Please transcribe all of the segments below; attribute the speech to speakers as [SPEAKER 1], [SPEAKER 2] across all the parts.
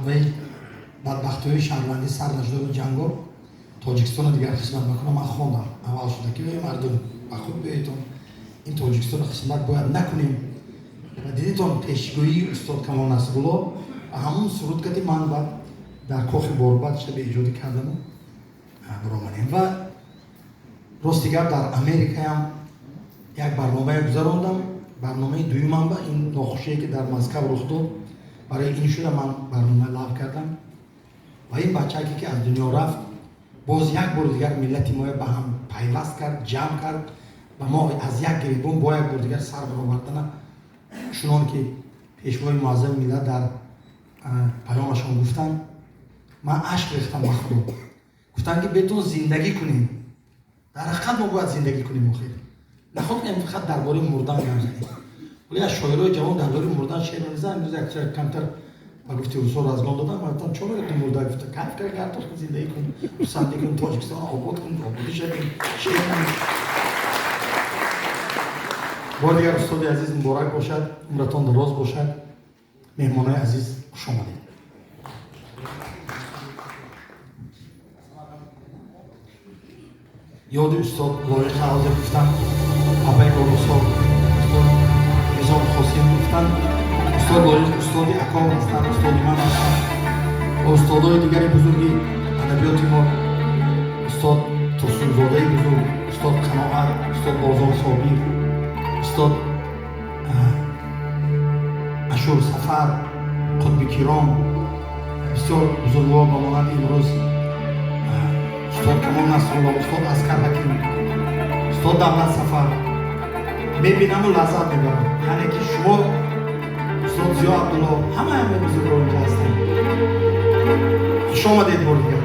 [SPEAKER 1] Ваи бадбахтиҳои шаҳрвандӣ сар нашуда ҷанго, Тоҷикистонро дигар хизмат накунам. Ман хондам, аввал шуда ки эй мардум, ба худ биёедтон, ин Тоҷикистонро хизмат бояд накунем. Ва дидитон пешгӯии устод Камол Насрулло ва ҳамун суруд кади ман баъд дар кохи Борбад шаби эҷодӣ кардаму баромадем. Ва рости гап, дар Америкаям як барномае гузарондам. Барномаи дуюмам ба ин нохушие, ки дар Москав рух дод, барои ин шуда ман барнома лағв кардам. Ва ин бачаке, ки аз дунё рафт, боз як бори дигар миллати моя ба ҳам пайваст кард, ҷамъ кард ва мо аз як гиребон бо як бори дигар сар баровардана, чунон ки пешвои муаззами миллат дар паёмашон гуфтанд, ман ашк рехтам. Ба Худо, гуфтанд, ки бетон зиндагӣ кунем. Дар ҳақиқат мо бояд зиндагӣ кунем. Охир наход ки фақат дар бораи мурдан гап занем. Вале аз шоирои ҷавон дар бораи мурдан шеър менависанд. Имрӯз як камтар ба гуфти русо разгон додам. Ман гуфтам, чо мегӯ ту мурда? Гуфта, кайф кар, гардош кун, зиндагӣ кун, хурсандӣ кун, Тоҷикистонро обод кун, ободӣ шавем, шеър кун. Бори дигар, устоди азиз, муборак бошад, умратон дароз бошад. Меҳмонои азиз, хуш омадед. Ёди устод Лоиқа ҳозир гуфтанд, апаи Горусо, устод Низом Қосим гуфтанд. Устод Лоиқ устоди аком ҳастанд, устоди ман ҳастанд ва устодои дигари бузурги адабиёти мо, устод Турсунзодаи бузург, устод Қаноат, устод Бозор Собир, устод Ашур Сафар, Қутби Киром, бисёр бузургвор, ба монанди имрӯз устод Камол Насрулло, устод Аскар Ҳаким, устод Давлат Сафар мебинаму лаззат мебарам. Яъне ки шумо, устод Зиё Абдулло, ҳамаи ҳамин бузургвор инҷа ҳастанд. Хуш омадед бори дигар.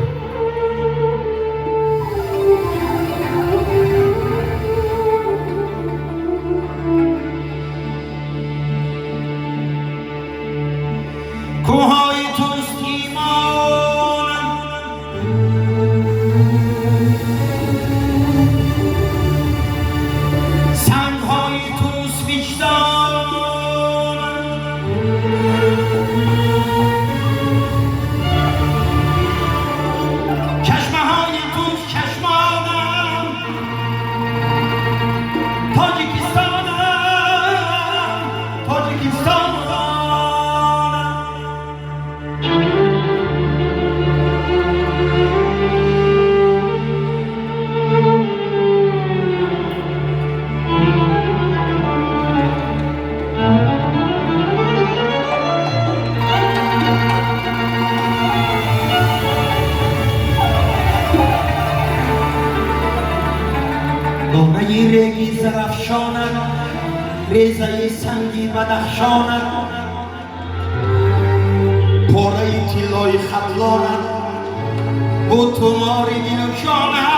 [SPEAKER 1] Кӯҳҳои туст имонам, сангҳои туст виҷдонам, чашмаҳои туст чашмонам, Тоҷикистонам, Тоҷикистонам. Донаи реги Зарафшонад, резаи санги Бадахшонад, пораи тиллои Хатлонад, бу тумори дилу ҷонад.